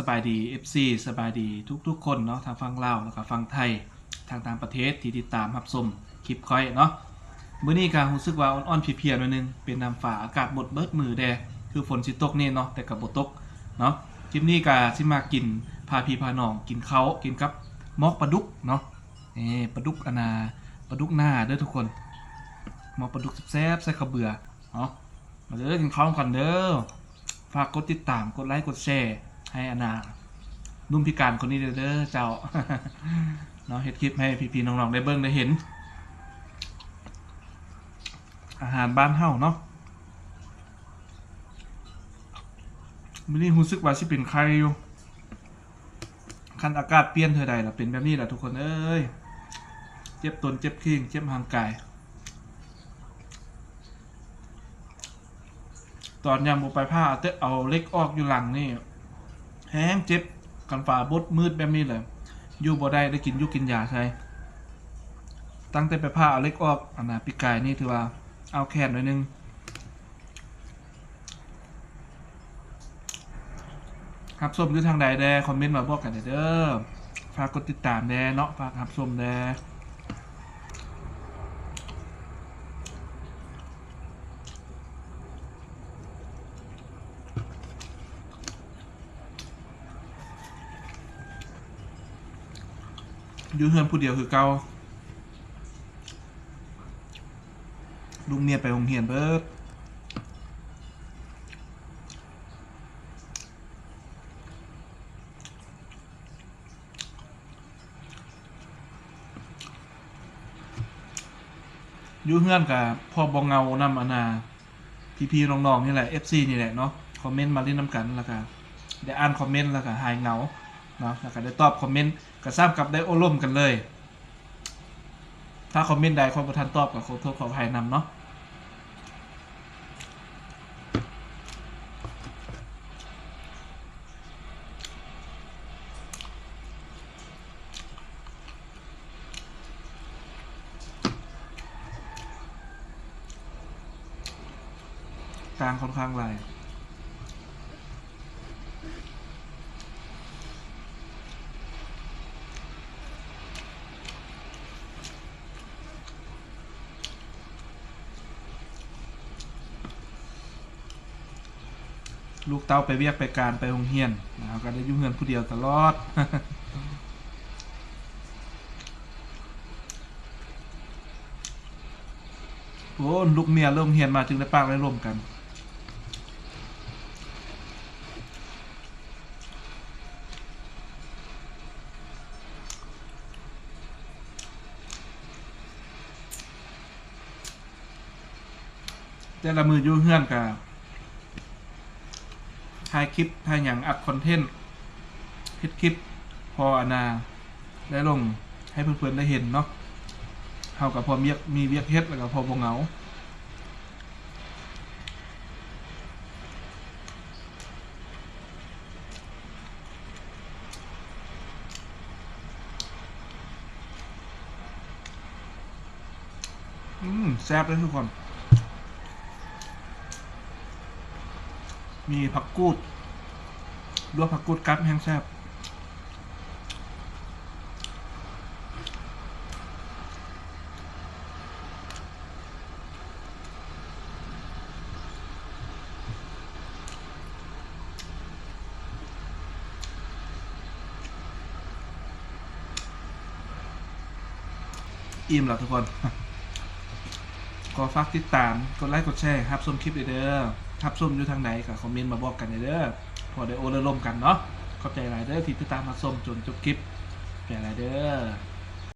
ສະບາຍດີ ເອັຟຊີ ສະບາຍດີທຸກໆຄົນເນາະ ທັງຝັ່ງລາວ ແລ້ວກະຝັ່ງໄທ ທັງຕ່າງປະເທດທີ່ຕິດຕາມຮັບຊົມຄລິບຂ້ອຍເນາະ. ມື້ນີ້ກະຮູ້ສຶກວ່າອ່ອນໆເພຍໆໜ້ອຍໜຶ່ງ ເປັນນຳຟ້າອາກາດມົດເບິດມື້ແດ່ ຄືຝົນຊິຕົກແດ່ເນາະ ແຕ່ກະບໍ່ຕົກເນາະ. ຄລິບນີ້ກະຊິມາກິນ ພາພີ່ພານ້ອງກິນເຂົ້າ ກິນກັບໝອກປາດຸກເນາະ. ນີ້ປາດຸກ ອັນນ່າ ປາດຸກນາເດີທຸກຄົນ ໝອກປາດຸກແຊບໆໃສ່ເຂົ້າເບືອເນາະ. ມາເດີ ກິນເຂົ້ານຳກັນເດີ. ຝາກກົດຕິດຕາມ ກົດໄລ ກົດແຊໃຫ້ອັນນ່າ ໜຸ່ມພິການຄົນນີ້ເດີເຈົ້າເນາະ. ເຮັດຄລິບໃຫ້ພີ່ໆນ້ອງໆໄດ້ເບິ່ງໄດ້ເຫັນ ອາຫານບ້ານເຮົາເນາະ. ມື້ນີ້ຮູ້ສຶກວ່າຊິເປັນໄຂ້ຢູ່. ຄັນອາກາດປ່ຽນເທື່ອໃດລະເປັນແບບນີ້ລະທຸກຄົນເອີຍ ເຈັບຕົນເຈັບຄີງ ເຈັບຮ່າງກາຍ. ຕອນຍາມບໍ່ໄປຜ່າ ເອົາເຫຼັກອອກຢູ່ຫຼັງນີ້ແຮງເຈັບ. ຄັນຟ້າບົດມືດແບບນີ້ລະຢູ່ບໍ່ໄດ້ ໄດ້ກິນຢູກກິນຢາໃສ່. ຕັ້ງແຕ່ໄປຜ່າເອົາເຫຼັກອອກ ອັນນ່າ ປີກາຍນີ້ຖືວ່າອ້າວແຂນໜ້ອຍໜຶ່ງ. ຮັບຊົມຢູ່ທາງໃດແດ່ ຄອມເມັນມາບອກກັນແດ່ເດີ. ຝາກກົດຕິດຕາມແດ່ເນາະ ຝາກຮັບຊົມແດ່. ຢູ່ເຮືອນຜູ້ດຽວຄືເກົ່າ. ລູກເມຍໄປໂຮງຮຽນເບິດ. ຢູ່ເຮືອນກະພໍບໍ່ເຫງົານຳ ອັນນ່າ ພີ່ໆນ້ອງໆນີ້ແຫຼະ ເອັຟຊີນີ້ແຫຼະເນາະ. ຄອມເມັນມາຫຼິ້ນນຳກັນ ແລ້ວກະໄດ້ອ່ານຄອມເມັນ ແລ້ວກະຫາຍເຫງົາເນາະ ແລ້ວກະໄດ້ຕອບຄອມເມັນ ກະສ່ຳກັບໄດ້ໂອ້ລົມກັນເລີຍ. ຖ້າຄອມເມັນໃດຂ້ອຍບໍ່ທັນຕອບ ກໍຂໍໂທດຂໍອະໄພນຳເນາະ. ຕ່າງຂ້ອນຂ້າງຫຼາຍ. ລູກເຕົ້າໄປວຽກໄປການໄປໂຮງຮຽນ ເຮົາກໍໄດ້ຢູ່ເຮືອນຜູ້ດຽວຕະຫຼອດ. ໂອ້ ລູກເມຍເລີກໂຮງຮຽນມາຈຶ່ງໄດ້ປາກໄດ້ລົມກັນ. ແຕ່ລະມື້ຢູ່ເຮືອນກະຖ່າຍຄລິບ ຖ່າຍຫຍັງ ອັດຄອນເທັນ ເຮັດຄລິບ ພໍອັນນ່າ ໄດ້ລົງໃຫ້ເພື່ອນໆໄດ້ເຫັນເນາະ. ເຮົາກໍພໍວຽກ ມີວຽກເຮັດ ແລ້ວກໍພໍບໍ່ເຫງົາ. ອືມ ແຊບເດ້ທຸກຄົນ. ມີຜັກກູດ ລວກຜັກກູດກັບແຮງແຊບ. ອີ່ມແລ້ວທຸກຄົນ. ກໍຝາກຕິດຕາມ ກົດໄລ ກົດແຊ ຮັບຊົມຄລິບເດີ. ຮັບຊົມຢູ່ທາງໃດກໍຄອມເມັນມາບອກກັນເດີ ພໍໄດ້ໂອ້ໄດ້ລົມກັນເນາະ. ຂອບໃຈຫຼາຍເດີທີ່ຕິດຕາມຮັບຊົມຈົນຈົບຄລິບ. ຂອບໃຈຫຼາຍເດີ.